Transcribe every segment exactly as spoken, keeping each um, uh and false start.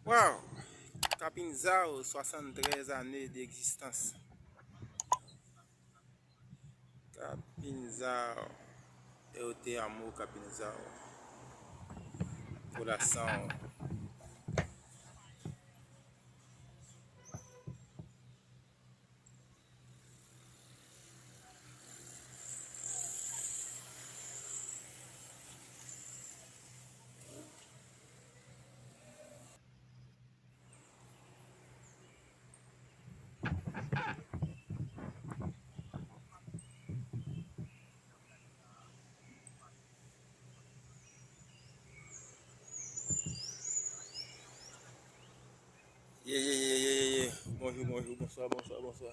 Waw! Capinzal, soixante-treize années d'existence. Capinzal, eu te amo Capinzal. Coração. Ye, ye, ye, ye, ye, ye. Bonjou, bonjou, bonswa, bonswa, bonswa.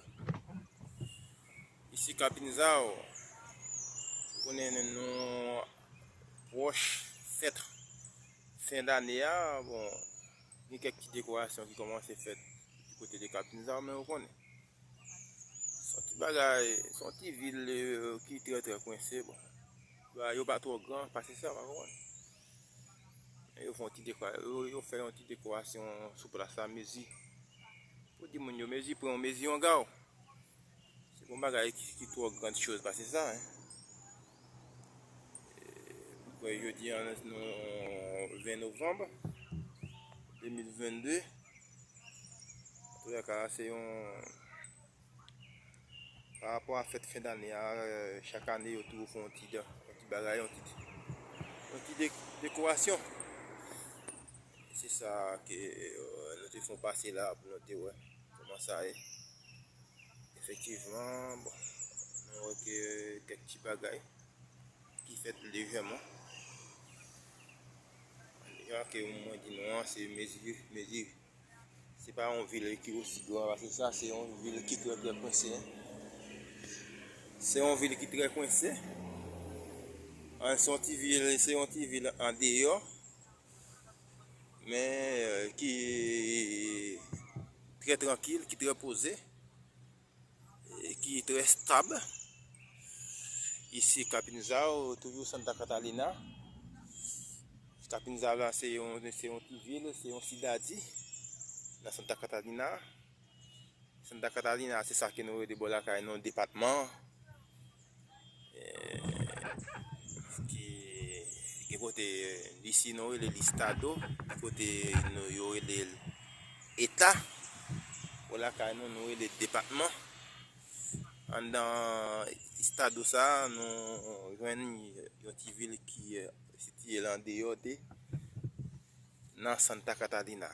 Isi Capinzal, ou konnen nou pwòch fèt fen dane a, bon, gen kèk ti dekorasyon ki kòmanse fèt di kote de Capinzal, men ou konnen. Se yon ti bagay, se yon ti vil, eh, ki trè, trè kwense, bon. Ba, yo pa twò gran, pase sa, pa konprann. Yo fè yon ti dekwa-, yo, yo fè yon ti dekorasyon sou plas la, mezi. Pou di moun yo, mezi, pran yon mezi, yon gaw. Se yon bagay ki, ki twò grann choz pase sa, en. E, mwen kwè jodi a, nou, ven novanm de mil vennde. Antouka, se yon, pa rapò a fèt fen dane a, chak ane, yo toujou fè yon ti dan, yon ti bagay, yon ti, yon ti de-, dekorasyon. Se sa ke, eh, nou te fè yon pase la pou nou te wè kòman sa ye. Efektivman, bon, nou wè ke kèk ti bagay ki fèt lejèman. Deja ke mwen di nou an, se mezi, mezi. Se pa yon vil ki osi gran pase sa, se yon vil ki trè, trè kwense. Se yon vil ki trè kwense. An, se yon ti vil, se yon ti vil andeyò, men, eh, ki trè trankil, ki trè poze, e ki trè stab. Isi Capinzal, toujou Santa Catalina. Capinzal la, se yon, se yon ti vil, se yon sidadi nan Santa Catalina. Santa Catalina, se sa ke nou rele bò lakay nou, depatman. Eh, ki gen kote, isi nou rele l estado, kote nou, yo rele l eta, bò lakay nou, nou rele depatman. Anndan estado sa, nou jwenn yon ti vil ki, eh, sitiye l andeyò de, nan Santa Catalina,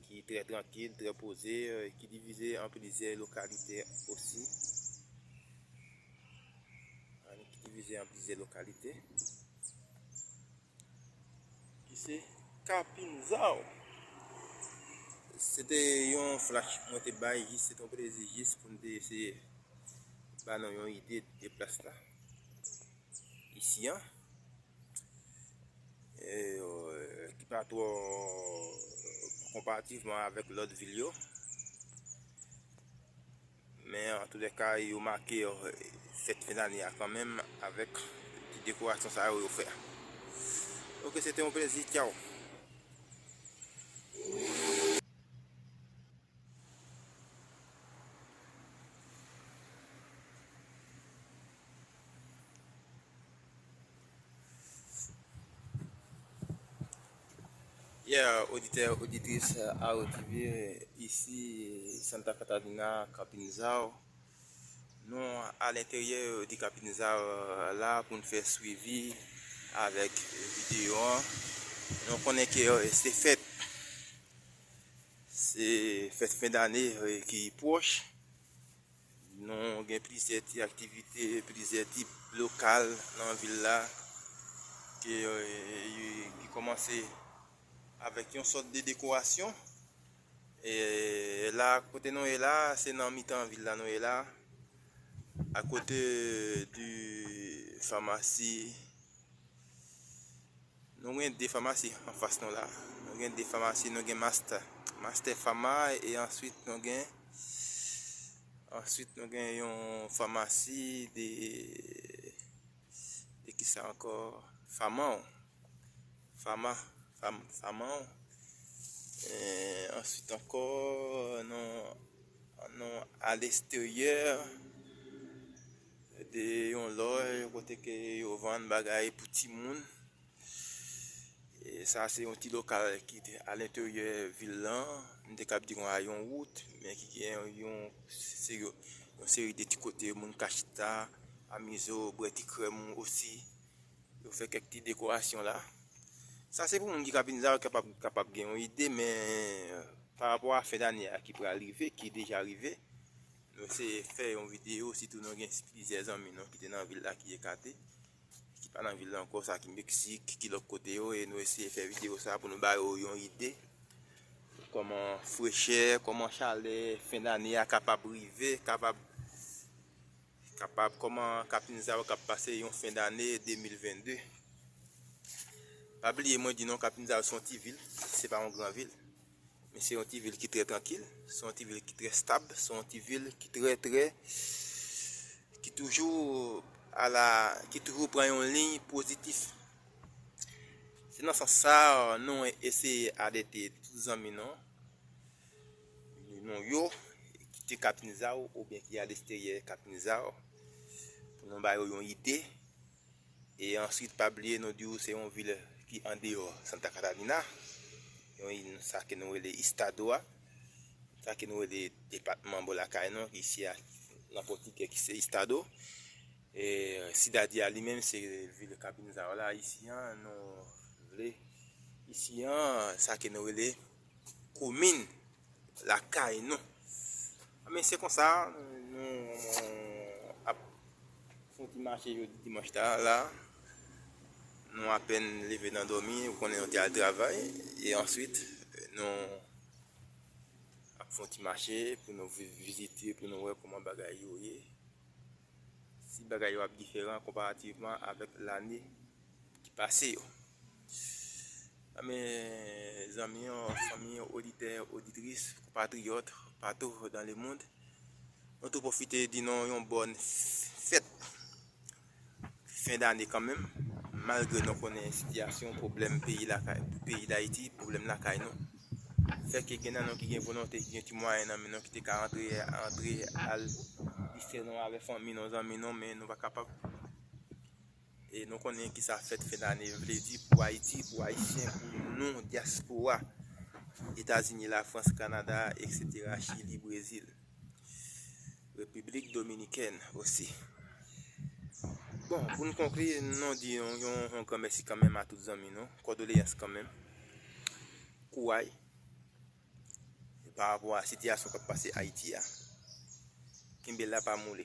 ki trè trankil, trè poze, eh, ki divize an plizyè lokalite osi. Ki divize an plizyè lokalite. Ki se Capinzal. Se te yon flash mwen te bay, jis, se te yon plezi jis pou m te eseye ba nou yon ide de plas la. Isi an. E, euh, ki pa twò konparativman avèk lòt vil yo. Men, antoulèka, yo make, euh, fèt fen dane a kanmenm avèk ti dekorasyon sa yo yo fè a. Oke, se te yon plezi. Tchaw. Yeah, oditè, oditris Aro T V, isi Santa Catarina, Capinzal. Nou alenteryè de Capinzal la pou n fè swivi avèk videyo an. Nou konnen ke, eh, se fèt, se fèt fen dane, eh, ki pwòch. Nou gen plizyè ti aktivite, plizyè ti lokal nan vil la ki, eh, ki kòmanse avèk yon sòt de dekorasyon. E la, kote nou ye la, se nan mitan vil la nou ye la, akote di famasi. Nou gen de famasi anfas nou la. Nou gen de famasi, nou gen Master, Master Pharma, e answit nou gen, answit nou gen yon famasi de, de kisa ankò? Faman. Fama. Fam, Famau. E answit ankò, nou, nou alesterye de yon lòj kote ke yo vann bagay pou timoun. E sa se yon ti lokal ki te alenteryè vil lan, m te kab di konsa yon wout, men ki gen yon, se yon, yon seri de ti kote moun ka chita, amize w, bwè ti krèm ou osi. Yo fè kèk ti dekorasyon la. Sa se pou moun ki Kapinzal kapab, kapab gen yon ide, men pa rapò a fen dane a ki pral rive, ki deja rive, nou eseye fè yon videyo, sitou nou gen plizyè zanmi nou ki te nan vil la ki ekate, ki pa nan vil la ankò, sa ki Meksik, ki lòt kote yo, e nou eseye fè videyo sa pou nou ba yo yon ide kòman frechè, kòman chalè fen dane a kapab rive, kapab, kapab, kòman Kapinzal k ap pase yon fen dane de mil vennde. Pa bliye mwen di nou, Kapinzal se yon ti vil, se pa yon gran vil. Men se yon ti vil ki trè trankil, se yon ti vil ki trè stab, se yon ti vil ki trè, trè, ki toujou ala, ki toujou pran yon liy pozitif. Se nan sans sa, nou eseye alète tout zanmi nou, nou yo, ki te Kapinzal oubyen ki alesterye Kapinzal, pou nou ba yo yon ide. E answit, pa bliye, nou di w se yon vil ki andeyò Santa Catarina, yon, sa ke nou rele estado a, sa ke nou rele depatman bò lakay nou, ki isi a, nan pòtigè, ki se estado. E cidade a li menm, se vil Kapinzal la, isi an, nou vle, isi an, sa ke nou rele komin lakay nou. Men se konsa, nou ap fè yon ti mache jodi dimanch la, la. Nou apèn leve nan dòmi, ou konnen nou te al travay, e answit, nou ap fè yon ti mache pou nou vi-, vizite, pou nou wè kòman bagay yo ye. Si bagay yo ap diferan konparativman avèk lane ki pase yo. Men, zanmi yo, fanmi yo, oditè, oditris, konpatriyòt, patou dans le monde, nou tou pwofite di nou yon bòn fèt fen dane kanmenm, malgre nou konnen sitiyasyon, pwoblèm peyi lakay, peyi Dayiti, pwoblèm lakay nou. Fè ke gen nan nou ki gen volonte, ki gen ti mwayen nan men nou, ki te ka antre, antre al distè nou avèk fanmi nou, zanmi nou, men nou pa kapab. E nou konnen ki sa fèt fen dane vle di pou Ayiti, pou Ayisyen, pou nou, dyaspora, Etazini, Lafrans, Kanada, etsetera, Chili, Brezil, Repiblik Dominikèn osi. Bon, pou n konkli, nou di yon, yon, yon gran mèsi kanmenm a tout zanmi nou, kondoleyans kanmenm, kouray, pa rapò a sitiyasyon k ap pase Ayiti a. Kenbe la, pa mole.